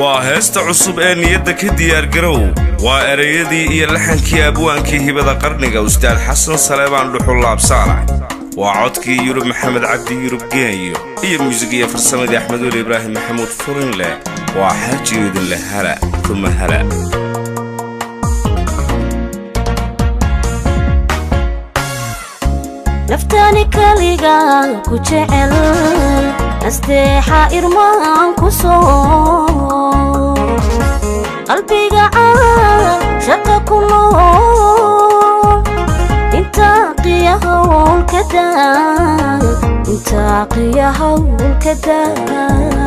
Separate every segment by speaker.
Speaker 1: Waa heesta cusub ee niyadda ka diyaargarow. Waa ereyadii iyo laxankii abwaankii hibada qarniga, Ustaad Xasan Saleebaan Dhuxullaab Saalax. Waa codkii Yurub Maxamed Cabdi Yurub Geenyo iyo muusig iyo farsamadii Axmed Weli Ibraahim Maxamuud Furinleh. Waa Xaajiyo idinleh hala uma hala.
Speaker 2: Naftani kaliga ku jecel, nasteexa irmaan ku soo, qalbiga caan shaqa ku nool, intaaqiya hawlka daa, intaaqiya hawlka daa.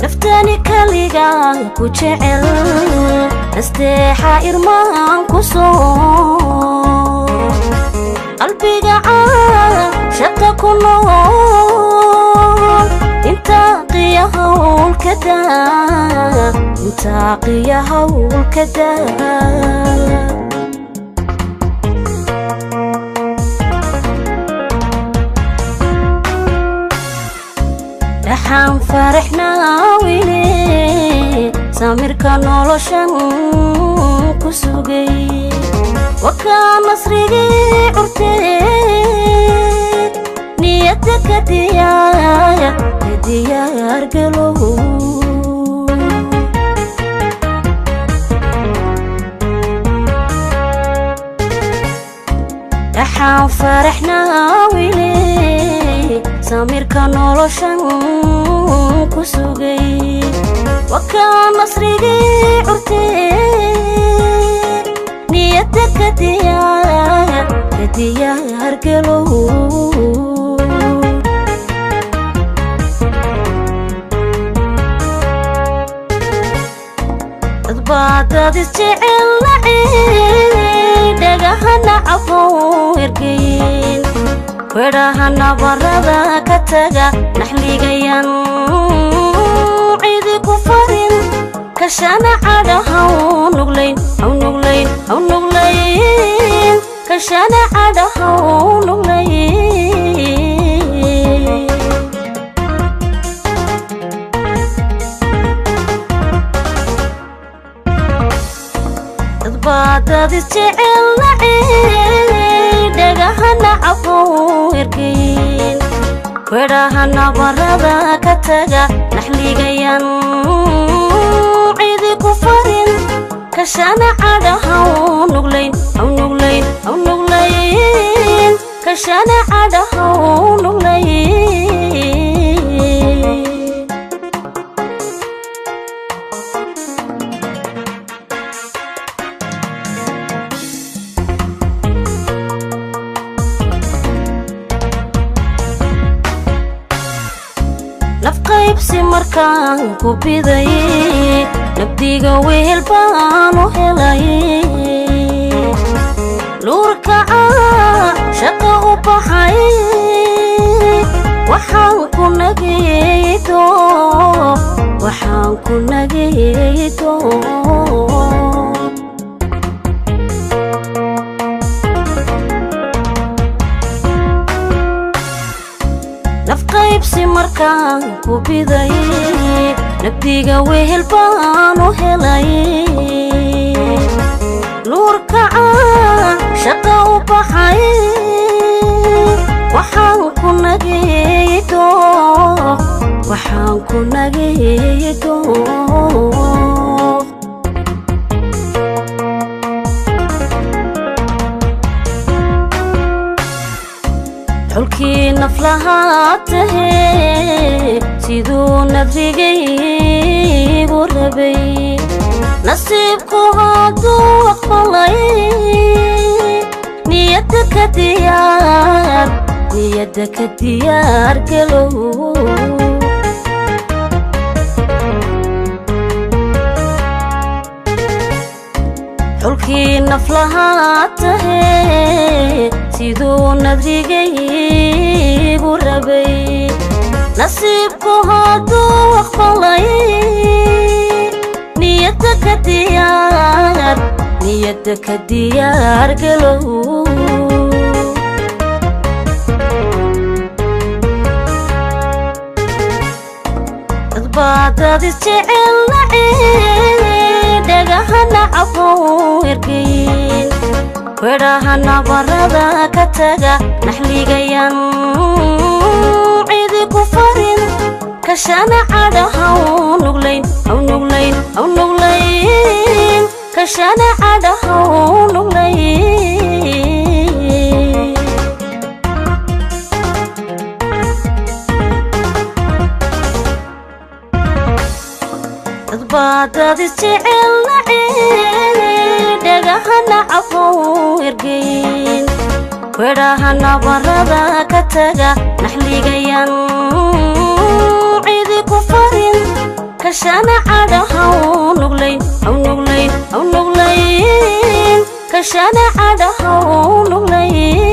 Speaker 2: Naftani kaliga ku jecel, nasteexa irmaan ku soo, qalbiga caan shaqa ku nool, intaaqiya hawlka daa, intaaqiya hawlka daa. Dhaxaan faraxnaa wile, samirka noloshan ku sugay, wakaa nasrigii curtee, niyadda ka diyaar, ka diyaar galow. Dhaxaan faraxnaa wile, samirka noloshan ku sugay, wakaa nasrigii curtee, niyadda ka diyaar, ka diyaar galow. Dadbaa dad isjecel nacey, dhagahana cafow ergeyn, wedhahana barada ka taga, naxligayan cidi ku farin, kashana cadha haw nuglayn, haw nuglayn, haw nuglayn, kashana cadha haw nuglayn. Dadbaa dad isjecel nacey, dhagahana cafow ergeyn, wedhahana barada ka taga, naxligayan cidi ku farin, kashana cadha haw nuglayn, haw nuglayn, haw nuglayn, kashana cadha haw nuglayn. Nafqaybsi markaan ku biday, nabdiga wehel baan u helay, nuurkaca shaqa u baxay, waxaan ku nagaydo, waxaan ku nagaydo. Nafqaybsi markaan ku biday, nabdiga wehel baan u helay, nuurkaca shaqa u baxay, waxaan ku nagaydo, waxaan ku nagaydo. Xulkii naflahaa tahee, siduu nadrigaygu rabay, nasiibku hadduu aqbalay, niyadda ka diyaar, niyadda ka diyaar galow. Xulkii naflahaa tahee, siduu nadrigaygu rabay, nasiibku hadduu aqbalay, niyadda ka diyaar, niyadda ka diyaar galow. Dadbaa dad isjecel nacee, dhagahana cabow ergeyn, wedhaha nabarada ka taga, naxligayan cidi ku farin, kashana cadhaha u nuglayn, au nuglayn, au nuglayn, kashana cadhaha u nuglayn. Dadbaa dad isjecel nacee, dhagahana cabow ergeyn, wedhaha nabarada ka taga, naxligayan cidi ku farin, kashana cadhaha u nuglayn, au nuglayn, au nuglayn, kashana cadhaha u nuglayn.